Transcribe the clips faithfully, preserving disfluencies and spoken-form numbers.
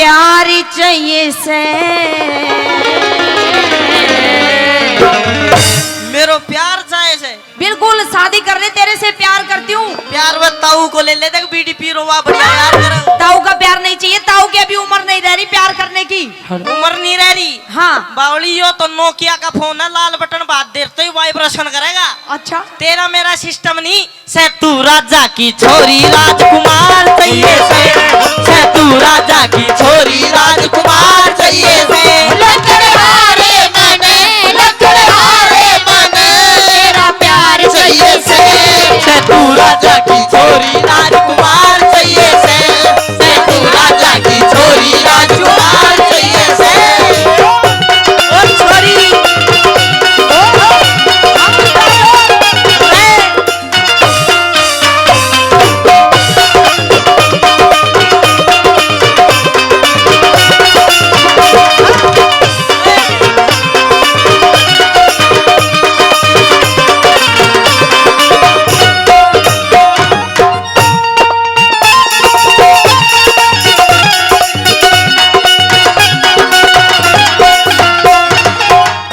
प्यार चाहिए से। मेरो प्यार चाहे से। बिल्कुल, शादी कर ले, तेरे से प्यार करती हूँ। प्यार वे ताऊ को ले ले, देख बीड़ी पी रोवा बढ़िया यार कर। ताऊ का प्यार नहीं चाहिए, ताऊ की अभी उम्र नहीं रह रही प्यार करने की। उम्र नहीं रह रही। हाँ। बावली, यो तो नोकिया का फोन है, लाल बटन बात देर तो ही वाइब्रेशन करेगा। अच्छा। तेरा मेरा सिस्टम नहीं। से तू राजा की छोरी राजकुमार चाहिए से, से तू राजा की छोरी राजकुमार चाहिए से। लकड़हारे मन, लकड़हारे मन, तेरा प्यार चाहिए से। से तू राजा की छोरी राजकुमार चाहिए से, से तू राजा की छोरी राजकुमार चाहिए से। ओ छोरी, ओ, ओ, ओ, ओ,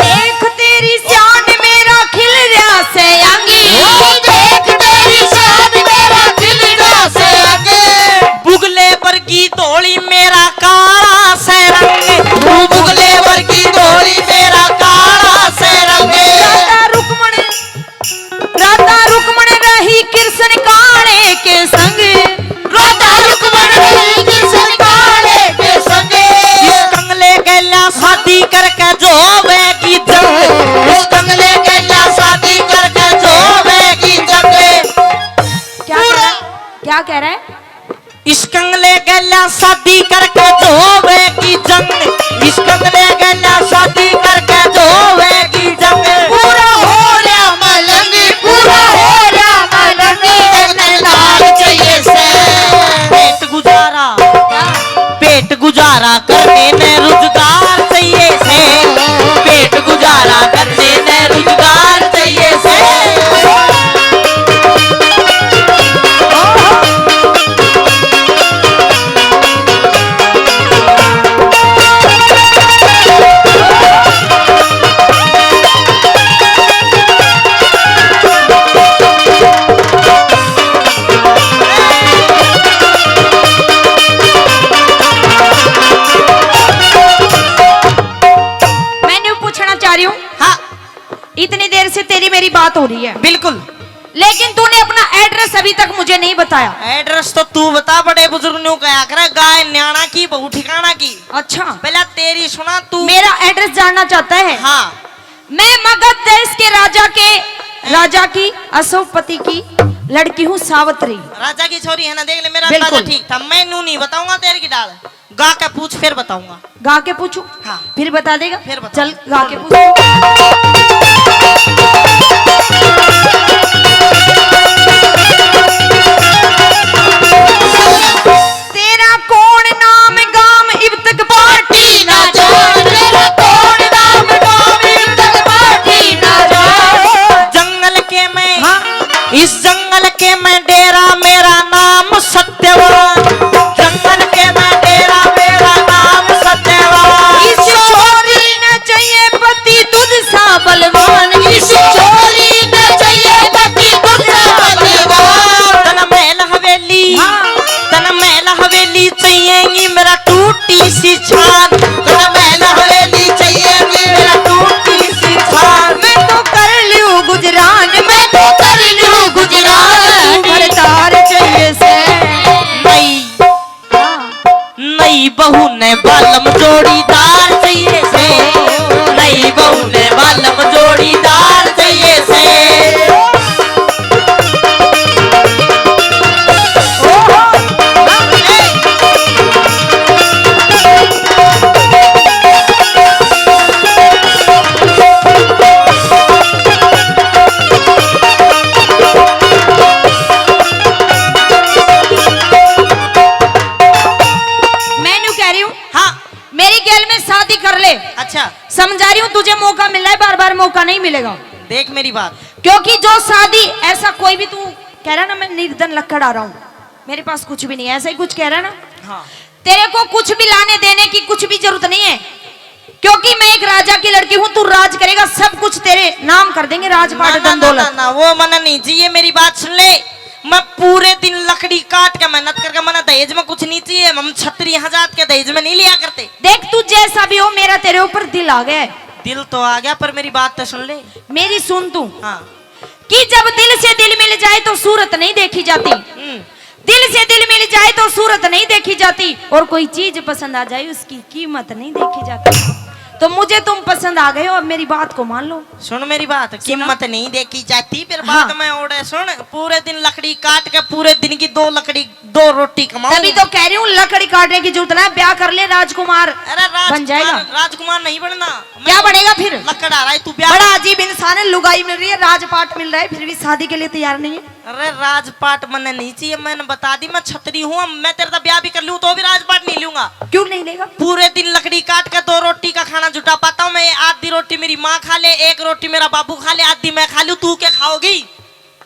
देख तेरी शान मेरा खिल रहा से अंगी। ओ देख तेरी शान मेरा खिल रहा से अंगी। बुगले वर्गी धोली मेरा काला से रंग। तू बुगले वर्गी धोली मेरा काला से रंग। राधा रुक्मण, राधा रुक्मण रही कृष्ण काले के संग। राधा रुक्मण रही कृष्ण काले के संग। इस कंगले गैला शादी करके जो होवेगी जंग। इस कंगले गैला शादी करके जो होवेगी जंग। क्या कह रहा है? क्या कह रहा है? इस कंगले गैला शादी करके जो होवेगी जंग, इस कंगले गैला शादी करके जो होवेगी जंग। पूरा हो रहा मलंग, पूरा हो रहा मलंग, तन्ने लाल चाहिए से। पेट गुजारा, क्या? पेट गुजारा करने ने रुजगार चाहिए से, पेट गुजारा करने ने रुजगार चाहिए से। मैं न्यू पूछना चाह रही हूँ। हाँ। इतनी देर से तेरी मेरी बात हो रही है। बिल्कुल। लेकिन तूने अपना एड्रेस अभी तक मुझे नहीं बताया। एड्रेस तो तू बता, बड़े बुजुर्ग न्यू कहा करे, गाय न्याणा की, बहू ठिकाना की। अच्छा। पहला तेरी सुना तू। मेरा एड्रेस जानना चाहता है? हाँ। मैं मगध देश के राजा के, राजा की अशोकपति की लड़की हूँ सावित्री। राजा की छोरी है ना, देख ले, मेरा बिल्कुल। अंदाजा ठीक था। मैं नू नहीं बताऊंगा तेरे की डाल। गा के पूछ, फिर बताऊंगा। गा के पूछू? हाँ। फिर बता देगा? फिर बताऊंगा। चल, गा के पूछ। तेरा कौन नाम गाम इब तक पार्टी ना जान, तेरा कौन नाम गाम इब तक पार्टी ना जान। जंगल के मैं, हाँ। इस जंगल के मैं डेरा, मेरा नाम सत्यवान। जंगल के मैं डेरा, मेरा नाम सत्यवान। इस छोरी ने चाहिए पति तुझ सा बलवान, इस छोरी ने चाहिए पति तुझ सा बलवान। तन महल हवेली, हाँ। तन महल हवेली चाहिएगी मेरा टूटी सी छान। तन महल हवेली चाहिएगी मेरा टूटी सी छान। मैं तो कर लूं गुजरान, मैं तो कर लूं गुजरान। तू घर तार चाहिए से। नहीं। हाँ। नई बहू ने बालम जोड़ीदार चाहिए से, नई बहू ने बालम जोड़ीदार चाहिए से। मैं न्यू कह रही हूँ, हाँ। मेरी गैल में शादी कर ले। अच्छा। समझा रही हूँ, तुझे मौका मिल रहा है, बार बार मौका नहीं मिलेगा। देख मेरी बात। क्योंकि जो शादी, ऐसा कोई भी, तू कह रहा ना, मैं निर्धन लक्कड़ आ रहा हूँ, मेरे पास कुछ भी नहीं है, ऐसा ही कुछ कह रहा ना। हाँ। तेरे को कुछ भी लाने देने की कुछ भी जरूरत नहीं है, क्योंकि मैं एक राजा की लड़की हूँ। तू राज करेगा, सब कुछ तेरे नाम कर देंगे, राजपाट, ना, ना, धन, ना, दौलत। ना, ना, वो मना नहीं चाहिए। मेरी बात सुन ले, मैं पूरे दिन लकड़ी काट के मेहनत करके, मना दहेज में कुछ नहीं चाहिए। हम छत्री यहाँ जात के दहेज में नहीं लिया करते। देख, तू जैसा भी हो, मेरा तेरे ऊपर दिल आ गया है। दिल तो आ गया, पर मेरी बात तो सुन ले। मेरी सुन तू। हाँ। कि जब दिल से दिल मिल जाए तो सूरत नहीं देखी जाती, हम्म। दिल से दिल मिल जाए तो सूरत नहीं देखी जाती, और कोई चीज पसंद आ जाए, उसकी कीमत नहीं देखी जाती। तो मुझे तुम पसंद आ गए हो, अब मेरी बात को मान लो। सुन मेरी बात, सुना। कीमत नहीं देखी जाती, फिर हाँ। बाद में ओड़े सुन, पूरे दिन लकड़ी काट के, पूरे दिन की दो लकड़ी, दो रोटी कमाऊं। तभी तो कह रही हूँ, लकड़ी काटने की जरूरत ना, ब्याह कर ले, राजकुमार अरे राजकुमार, बन जाएगा। राजकुमार नहीं बनना। क्या बनेगा फिर? लकड़ आ रहा है, तू ब्याह बड़ा अजीब इंसान है, लुगाई मिल रही है, राजपाट मिल रहा है, फिर भी शादी के लिए तैयार नहीं है। अरे राजपाट मन्ने नहीं चाहिए, मैंने बता दी, मैं छतरी हूँ। मैं तेरे साथ ब्याह भी कर लूँ तो भी राजपाट नहीं लूंगा। क्यों नहीं लेगा? पूरे दिन लकड़ी काट के दो रोटी का खाना जुटा पाता हूँ मैं। आधी रोटी मेरी माँ खा ले, एक रोटी मेरा बाबू खा ले, आधी मैं खा लूँ। तू क्या खाओगी?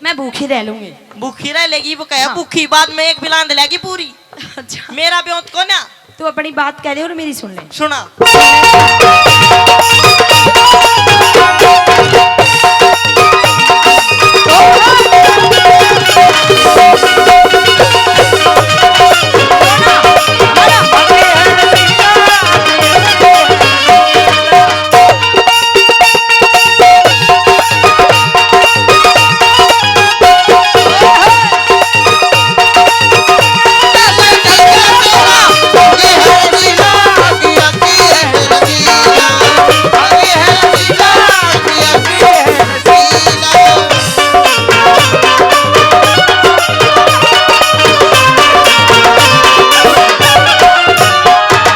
मैं भूखी रह लूंगी। भूखी रह लेगी? वो कहे हाँ। भूखी, बाद में एक बिलांद लेगी पूरी। अच्छा। मेरा ब्योंत को ना। तू अपनी बात कह दे और मेरी सुन ले। सुना।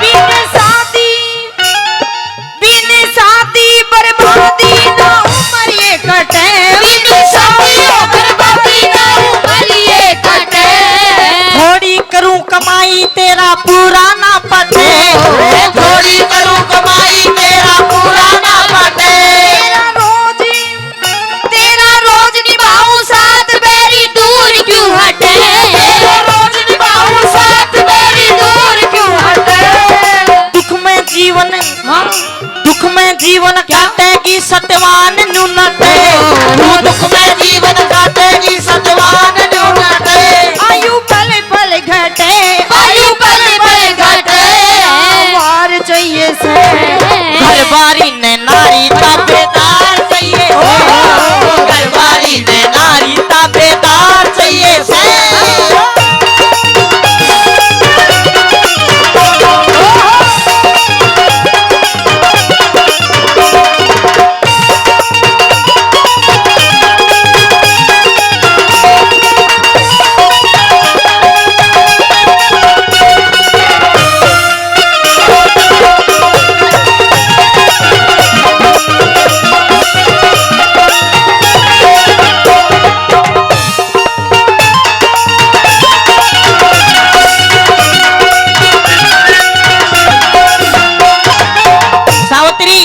बिन शादी, बिन शादी बर्बादी ना उम्र ये कटे। बिन शादी बर्बादी ना उम्र ये कटे। थोड़ी करूं कमाई तेरा पूरा ना पटे। थोड़ी करूं कमाई तेरा पूरा ना पटे। तेरा रोज, तेरा रोज निभाऊं साथ, बैरी दूर क्यों हटे? तेरा रोज निभाऊं साथ, बैरी दूर क्यों हटे? दुख में जीवन, हाँ। दुख में जीवन काटेगी सत्यवान न्यू नटे। दुख में जीवन काटेगी सत्यवान न्यू नटे। आयु पल पल घटे, आयु पल पल घटे। मार चाहिए से। घर बारी ने नारी ताबेदार चाहिए। घर बारी ने नारी ताबेदार चाहिए से। सावित्री,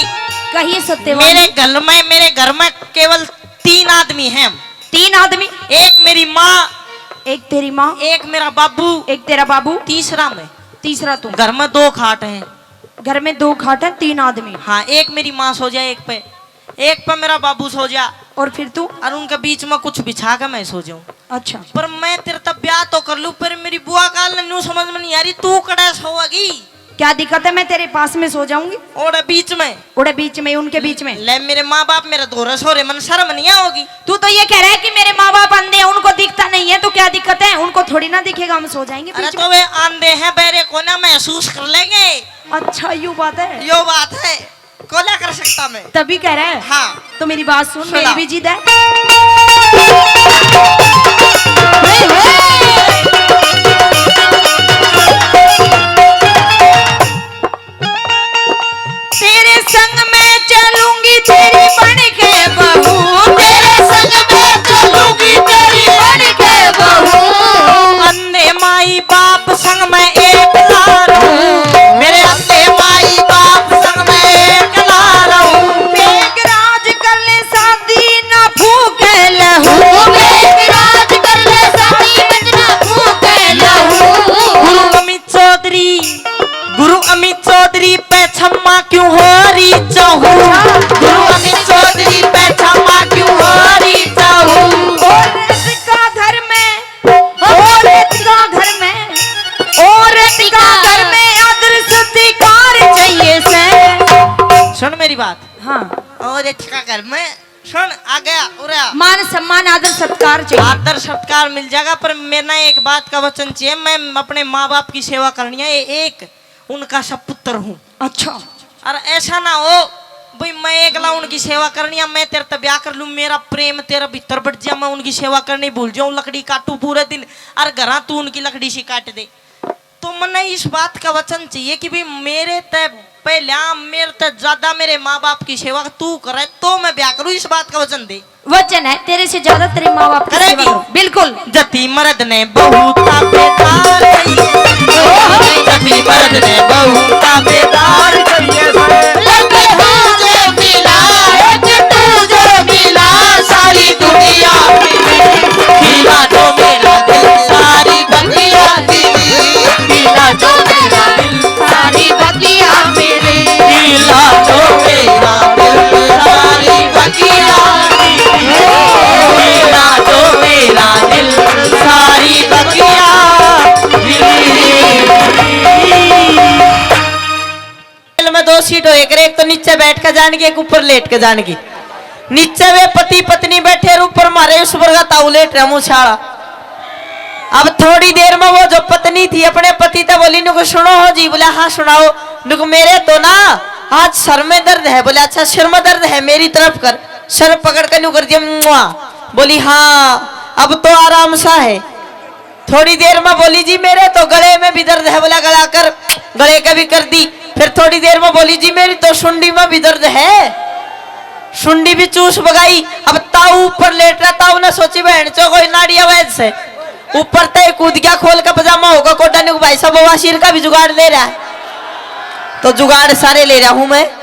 कहिए सत्यवान। मेरे घर में, मेरे घर में केवल तीन आदमी हैं। तीन आदमी? एक मेरी माँ, एक तेरी माँ, एक मेरा बाबू, एक तेरा बाबू, तीसरा मैं। तीसरा तू। घर में दो खाट हैं। घर में दो खाट हैं, तीन आदमी। हाँ, एक मेरी माँ सो जाए एक पे, एक पे मेरा बाबू सो जा। और फिर तू? और उनके बीच में कुछ बिछा के मैं सो जाऊं। अच्छा। पर मैं तेरे तब ब्याह तो कर लूं, पर मेरी बुआ काल ने न्यू समझ में नहीं आ रही, तू कड़े सोएगी? क्या दिक्कत है, मैं तेरे पास में सो जाऊंगी। ओड़े बीच में। ओड़े बीच में, उनके बीच में। ले, मेरे माँ बाप मेरे धोरे सो रहे, मन शर्म नहीं आओगी? तू तो ये कह रहा है कि मेरे माँ बाप अंधे हैं, उनको दिखता नहीं है, तो क्या दिक्कत है, उनको थोड़ी ना दिखेगा, हम सो जाएंगे अरे बीच तो में। वे अंधे हैं, बहरे को ना महसूस कर लेंगे। अच्छा, यू बात है। यो बात है। कोला कर सकता मैं। तभी कह रहा है। हाँ। तो मेरी बात सुन, सुना। मेरी भी जिद है। तेरे संग मैं चलूंगी तेरी बन के बहू, तेरे संग मैं चलूंगी तेरी बन के बहू। अंधे माई बाप संग मैं एकला रहूं, मेरे अंधे माई बाप संग मैं एकला रहूं। मेघराज कर ले शादी ना फूके लहू, आदर सत्कार चाहिए। आदर सत्कार मिल जाएगा, पर मेरे ना एक बात का वचन चाहिए, मैं अपने माँ बाप की सेवा करनी है, ए-, एक उनका सपुत्र हूँ। अच्छा। और ऐसा ना हो भाई मैं एकला उनकी सेवा करनी है, मैं तेरे ते ब्याह कर लूँ, मेरा प्रेम तेरे भीतर बट जा, मैं उनकी सेवा करनी भूल जाऊँ, लकड़ी काटू पूरे दिन, और घरा तू उनकी लकड़ी सी काट दे। तो मन्ने इस बात का वचन चाहिए कि भाई मेरे ते पहला, मेरे ते ज्यादा मेरे माँ बाप की सेवा तू करे तो मैं ब्याह करूँ, इस बात का वचन दे। वचन है, तेरे से ज्यादा तेरे माँ बाप की सेवा करेगी। करूँ। बिल्कुल। जति मर्द ने बहू ताबेदार कहिए। जति मर्द ने बहू ताबेदार कहिए। एक तू जो मिला, एक तू जो मिला, सारी दुनिया मिली। हिला दो मेरा दिल, सारी बगिया मिली। हिला दो मेरा दिल, सारी बगिया मिली। हिला दो मेरा दिल, सारी बगिया मिली। हिला दो मेरा दिल, सारी बगिया मिली। जेल में दो सीट होए करे, एक तो नीचे बैठ के जान की, एक ऊपर लेट के जान की। नीचे वे पति पत्नी बैठे और ऊपर मारे उस वर्गा ताऊ लेट रहा मुँह छाड़ा। अब थोड़ी देर में वो जो पत्नी थी अपने पति ते बोली, "नुक सुनो हो जी।" बोले, "हाँ सुनाओ।" "नुक मेरे तो ना आज सर में दर्द है।" बोले, "अच्छा, सिर में दर्द है, मेरी तरफ कर।" सर पकड़ के न्यू कर दिया, मुआ। बोली, "हाँ, अब तो आराम सा है।" थोड़ी देर में बोली, "जी मेरे तो गले में भी दर्द है।" बोला, "गला कर।" गले का भी कर दी। फिर थोड़ी देर में बोली, "जी मेरी तो सुंडी में भी दर्द है।" सुंडी भी चूस बगाई। अब ताऊ ऊपर लेट रहा, ताऊ ने सोची, "बहन चो कोई नाड़ी आवाज से।" ऊपर तय कूद गया, खोल के पजामा होगा कोडा, न्यू भाई साहब बवासीर का भी जुगाड़ ले रहा है, तो जुगाड़ सारे ले रहा हूँ मैं।